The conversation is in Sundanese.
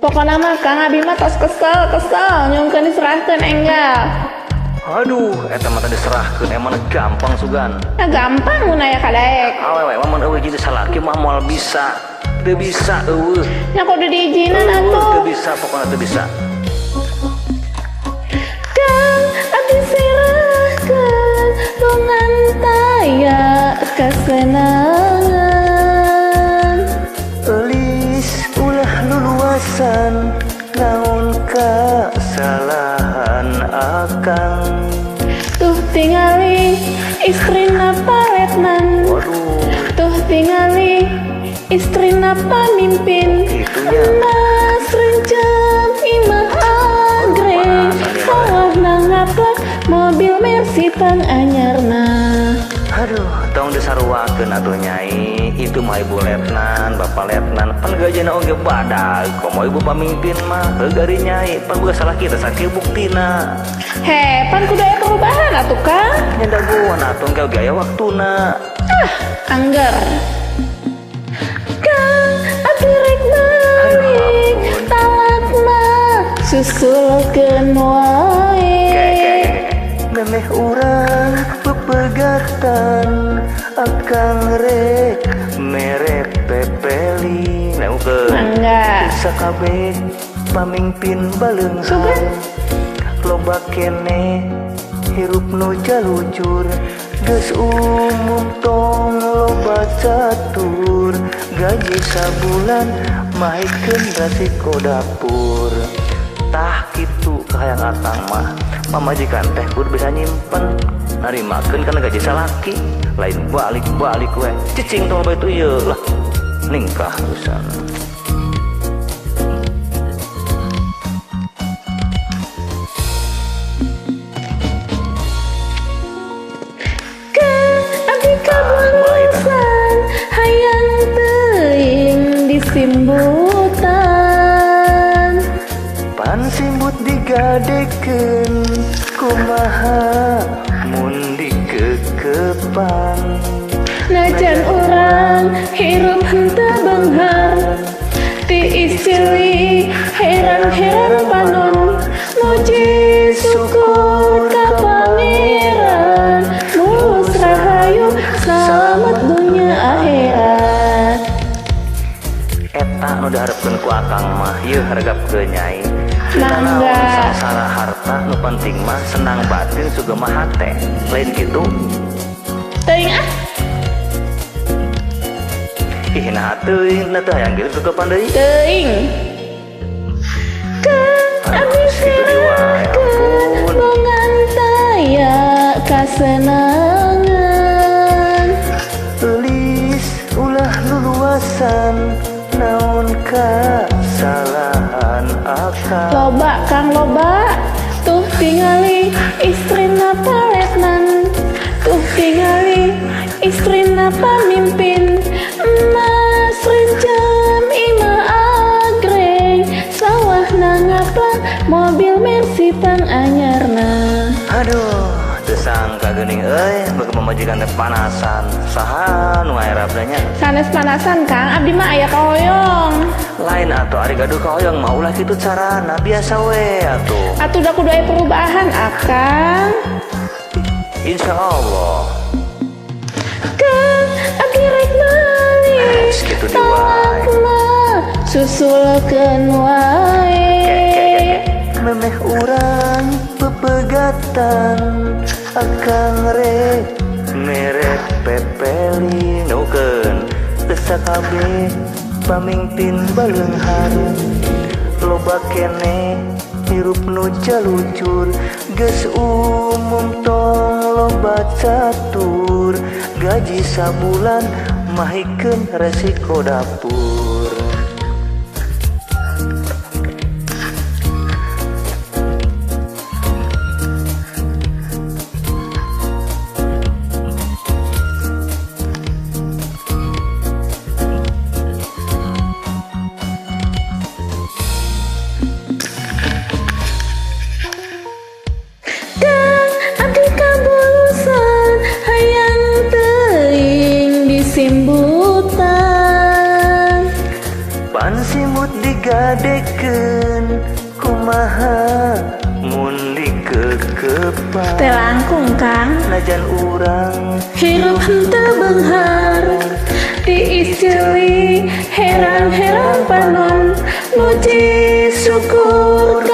Pokona mah Kang, abi mah tos kesel kesel, nyungkeun diserahkeun enggal. Aduh, eta mah tadi diserahkeun emang gampang sugan. Nah, gampang mun aya kadaek. Awewe mah mun euweuh jadi salaki mah moal bisa. Teu bisa euweuh. Nya kudu diizinan Euweuh, atuh. teu bisa, pokona teu bisa. Kang, abdi serahkeun bongan taya kesenangan. Eulis, ulah luluasan, naon kasalahan akang? Tuh tingali istrina paletnan. Waduh. Tuh tingali istrina pamimpin. Gitu nya. Emas rencam, imah agreng, sawahna ngaplak, mobil Mercy pang anyarna. Aduh, tong disaruakeun atuh, Nyai. Itu mah ibu letnan, bapak letnan, pan gajina oge badag. Komo ibu pamimpin mah, heuh gari Nyai, pan boga salah kita sakieu buktina. He, pan kudu aya perubahan atuh, Kang. Nya dagoan atuh, engke oge aya waktuna. Ah, angger. Kang, abdi rek balik, talak mah susulkeun wae. Ke ke ke ke. Memeh urang pepegatan, akang rek mere pepeli. Dangukeun. Mangga. Sakabeh pamimpin baleunghar. Sugan. Loba keneh hirup nu jalucur. Geus umum tong loba catur. Gaji sabulan mahikeun resiko dapur. Tah kitu kahayang akang mah, pamajikan teh kudu bisa nyimpen, narimakeun kana gaji salaki, lain balik-balik we. Cicing tong loba itu ieu lah. Ningkah pisan. Kang, abdi kabulusan, hayang teuing disimbutan. Pan simbut digadekeun, kumaha mun dikekepan? Najan urang hirup henteu beunghar, tiis cilik herang-herang panon, muji syukur ka Pangeran, mulus rahayu salamet dunya akhirat. Eta nu diharepkeun ku akang mah, ieu hargapkeun, Nyai. Mangga. Naon sangsara harta, nu penting mah senang batin sugema hate. Lain kitu? Teuing ah. Ih, nah teuing, nah teu hayang kitu tutupan deui. Teuing. Kang, abdi Kitu deui wae, serahkeun ampun. bongan taya kasenangan. Eulis, ulah luluasan, naon kasalahan akang? Loba, Kang, loba. Tuh tingali istrina paletnan. Tuh tingali istrina pamimpin. Emas rencam, imah agreng, sawahna ngaplak, mobil Mercy pang anyarna. Aduh, teu sangka geuning euy, beuki pamajikan teh panasan. Saha nu ngaerapna nya? Sanes panasan, Kang, abdi mah aya kahoyong. Lain atuh, ari gaduh kahoyong mah ulah kitu carana, biasa we atuh. Atuh da kudu aya perubahan, Akang. Insya Allah. Kang, abdi rek balik, Geus kitu deui talak wae. mah susulkeun wae. Ke ke ke ke. Memeh urang pepegatan, akang rek mere pepeli. Nukeun teu sakabeh pamimpin baleunghar, loba keneh hirup nu jalucur. Geus umum tong loba catur. Gaji sabulan mahikeun resiko dapur. Kang, abdi kabulusan, hayang teuing disimbutan. Digadekeun kumaha mun dikekepan. Teu langkung, Kang. Najan urang Hirup henteu beunghar, diisceuli herang-herang panon. Muji syukur.